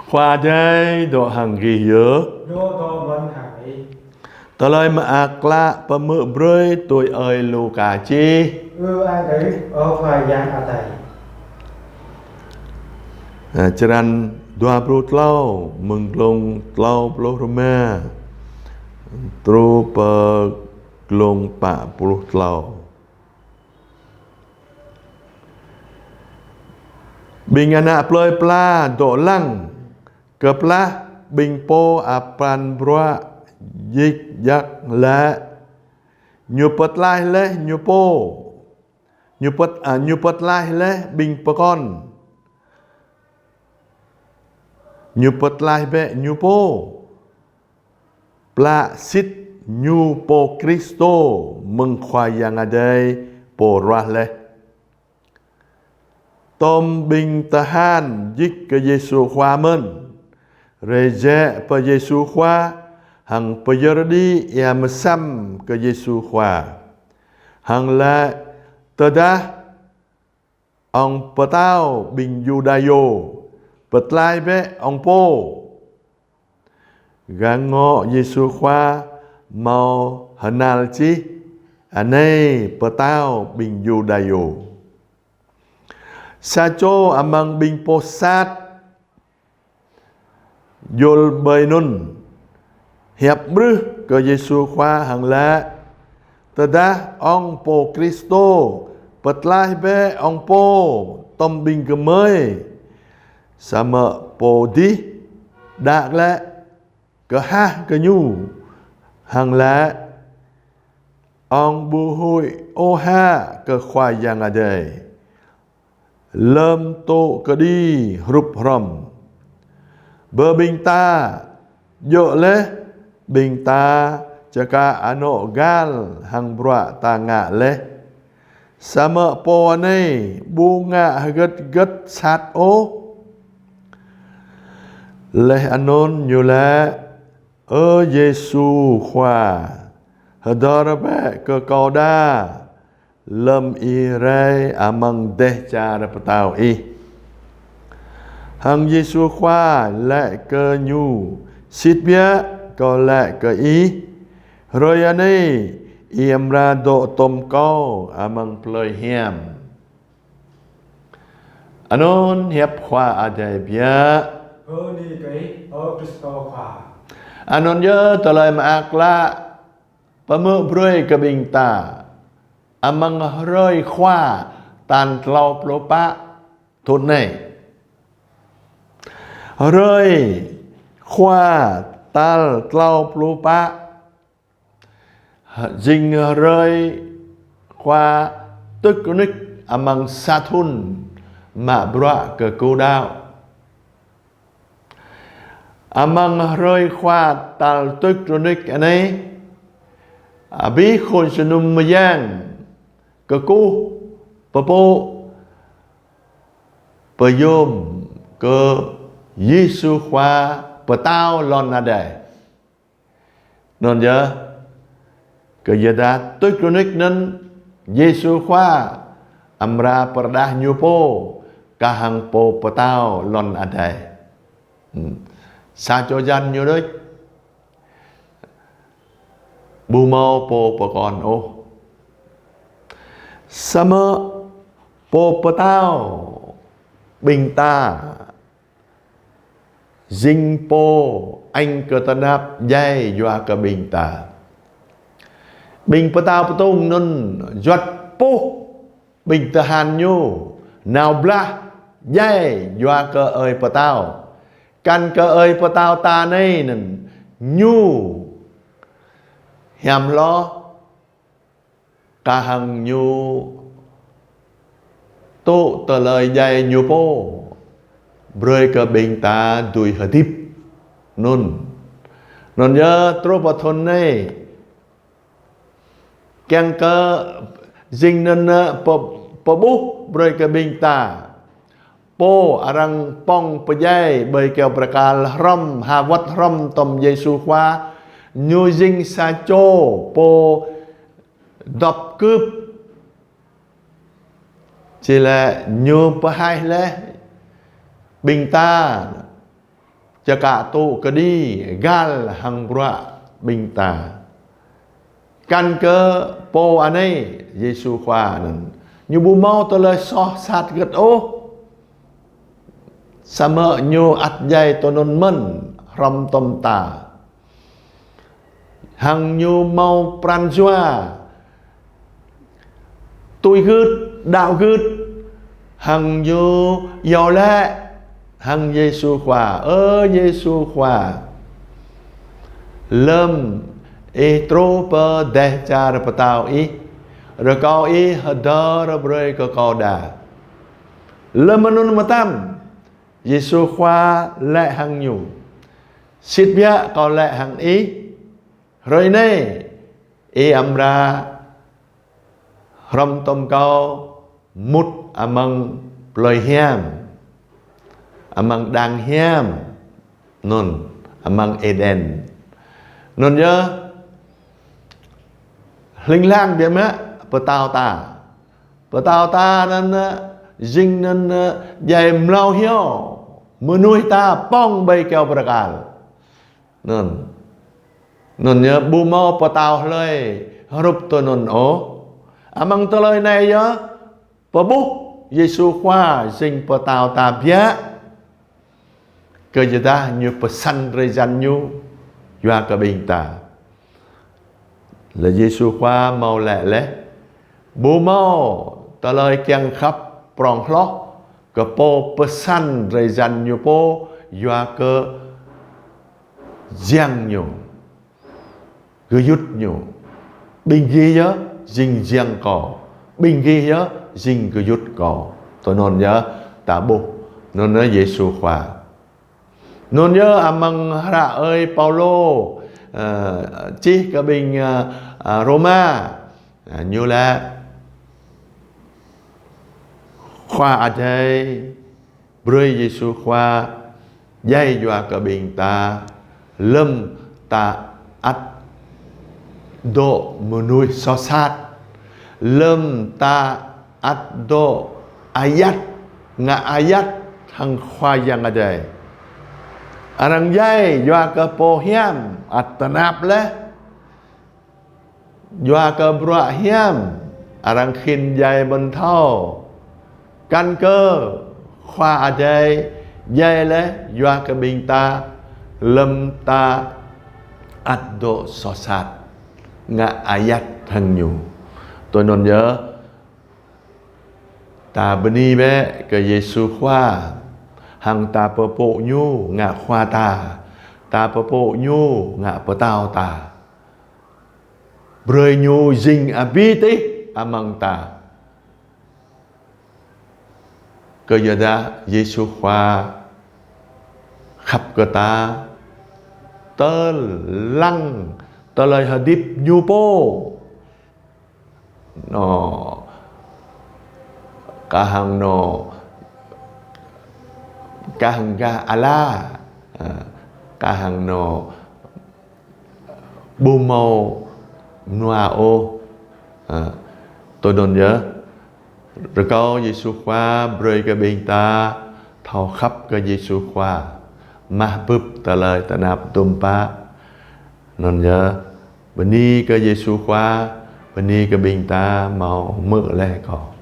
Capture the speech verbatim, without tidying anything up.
Khua Adai dŏ hăng gih yơh. Dŏ dŏ mơ̆n hăng ih. Tơlơi Mơak Klă pơhmư̆ brơi tui ơi Luka čih. Ư-ang kơ ih, ơ Khua Yang Adai. Črăn dua pluh klâo, mơ̆ng glông klâo pluh rơma truh pơ glông pă pluh klâo. Ƀing ană plơi pla dŏ lăng, kơplah ƀing pô apran bruă djik djak laĭ: Ñu pơtlaih laih ñu pô. Ñu pơt-, a, ñu pơtlaih laih ƀing pơkŏn. Ñu pơtlaih bĕ ñu pô. Plă sĭt ñu pô Kristô mơ̆ng Khua Yang Adai pô ruah laih. Tơm ƀing tơhan djik kơ Yêsu Khua mơ̆n, rai jĕ pơ Yêsu Khua, hăng pơyơr đĭ ia mơsăm kơ Yêsu Khua. Hăng laĭ: Tơdah ŏng pơtao ƀing Yuđayô, pơtlaih bĕ ŏng pô. Gah ngŏ Yêsu Khua hmâo hơnal čih: Anai pơtao ƀing Yuđayô. Sa čô amăng ƀing pô sat djŏl ƀơi anŭn hiăp ƀrưh kơ Yêsu Khua hăng laĭ: Tơdah ŏng pô Kristô, pơtlaih bĕ ŏng pô tơm ƀing gơmơi. Samơ̆ pô dih đă glaĭ kơhah kơ ñu hăng laĭ: Ŏng ƀu huĭ ôh hă kơ Khua Yang Adai, lơ̆m tŭ kơđi hrup hrŏm? Bơ ƀing ta djơ̆ laih, ƀing ta čơkă anŏ gal hăng bruă ta ngă laih. Samơ̆ pô anai ƀu ngă hơgĕt hơgĕt sat ôh. Laih anŭn ñu laĭ: Ơ Yêsu Khua, hơdơr bĕ kơ kâo đa lơ̆m ih rai amăng dêh čar pơtao ih. Hăng Yêsu Khua laĭ kơ ñu: Sĭt biă kâo laĭ kơ ih, hrơi anai ih amra dŏ tơm kâo amăng plơi hiam. Anŭn hiăp Khua Adai biă. Bơni kơ ih, ơ Kristô Khua. Anŭn yơh tơlơi mơak klă pơhmư̆ brơi kơ ƀing ta amăng hrơi Khua tal klâo pluh pă thŭn anai. Hrơi Khua tal klâo pluh pă jing hrơi Khua tŭč rơnuč amăng sa thŭn mă bruă kơkuh đaŏ. Amăng hrơi Khua tal tŭč rơnuč anai, abih khul jơnum mơyang kơkuh pơpŭ pơyom kơ Yêsu Khua pơtao lŏn adai. Anŭn yơh, kơ yua dah tŭč rơnuč anŭn Yêsu Khua amra pơrơđah ñu pô kah hăng pô pơtao lŏn adai. Hmm. Sa čô jăn ñu đôč, ƀu hmâo pô pơkŏn ôh. Samơ̆ pô pơtao ƀing ta jing pô añ kơ tơnap djai yua kơ ƀing ta. Ƀing pơtao pơtŭng anŭn juăt puh ƀing tơhan ñu nao blah djai yua kơ ơi pơtao. Kăn kơ ơi pơtao ta anai anŭn ñu hiam hloh, kah hăng ñu tŭ tơlơi djai ñu pô brơi kơ ƀing ta dưi hơdip anŭn. Anŭn yơh truh pơ thŭn anai, kiăng kơ jing anŭn pơ-, pơƀuh brơi kơ ƀing ta. Pô arăng pŏng pơdjai ƀơi kơyâo bơrơkal hrŏm, ha wơ̆t hrŏm tơm Yêsu Khua, ñu jing sa čô pô dŏp kưp. Či lĕ ñu pơhaih laih ƀing ta. čơkă tŭ kơđi găl hăng bruă ƀing ta. Kăn kơ pô anai Yêsu Khua anŭn, ñu ƀu hmâo tơlơi soh sat hơget ôh. Samơ̆ ñu ăt djai tui anŭn mơ̆n hrŏm tơm ta. Hăng ñu hmâo pran jua tui gưt, đaŏ gưt, hăng ñu iâu laĭ hăng Yêsu Khua: Ơ Yêsu Khua, lơ̆m ih truh pơ dêh čar pơtao ih, rơkâo ih hơdơr brơi kơ kâo đa. Lơ̆m anŭn mơtam, Yêsu Khua laĭ hăng ñu: Sĭt biă kâo laĭ hăng ih, hrơi anai ih amra hrŏm tơm kâo mŭt amăng plơi hiam, amăng đang hiam, anŭn, amăng Êđen. Anŭn yơh, hling hlang biă mă pơtao ta. Pơtao ta anŭn, jing anŭn, djai mlâo hyu, mơnuih ta pŏng ƀơi kơyâo bơrơkal. Anŭn. Anŭn yơh ƀu hmâo pơtao hlơi hrup tui anŭn ôh. Amăng tơlơi anai yơh pơƀuh Yêsu Khua jing pơtao ta biă. Kơ yua dah ñu pơsăn drơi jan ñu yua kơ ƀing ta. Lĕ Yêsu Khua hmâo laĭ laih: Ƀu hmâo tơlơi kiăng khăp prong hloh kơ pô pơsăn drơi jan ñu pô yua kơ jiăng ñu, gơyut ñu. Ƀing gih yơh jing jiăng kâo, ƀing gih yơh jing gơyut kâo. Tui anŭn yơh ta ƀuh, anŭn yơh Yêsu Khua. Anŭn yơh amăng hră ơi Paulô, ơ, čih kơ ƀing, ơ, ơ, Rôma, ơ, ñu laĭ: Khua Adai brơi Yêsu Khua djai yua kơ ƀing ta, lơ̆m ta ăt dŏ mơnuih soh sat, lơ̆m ta ăt dŏ ayăt, ngă ayăt hăng Khua Yang Adai. Arăng djai yua kơ pô hiam ăt tơnap laih. Yua kơ bruă hiam, arăng khĭn djai ƀơ̆n thâo. Kăn kơ Khua Adai djai laih yua kơ ƀing ta, lơ̆m ta ăt dŏ soh sat, ngă ayăt hăng ñu. Tui anŭn yơh, ta bơni bĕ kơ Yêsu Khua, hăng ta pơpŭ ñu ngă Khua ta, ta pơpŭ ñu ngă pơtao ta. Brơi ñu jing abih tih amăng ta. Kơ yua dah Yêsu Khua khăp kơ ta, tơlăng tơlơi hơdip ñu pô. Nô, kah hăng nô, kah hăng gah ala, ơ, kah hăng nô ƀu hmâo mơnuă ôh. Ơ, tui anŭn yơh, rơkâo Yêsu Khua brơi kơ ƀing ta thâo khăp kơ Yêsu Khua, mă bưp tơlơi tơnap dŭm pă. Anŭn yơh, bơni kơ Yêsu Khua, bơni kơ ƀing ta hmâo hmư̆ laih kâo.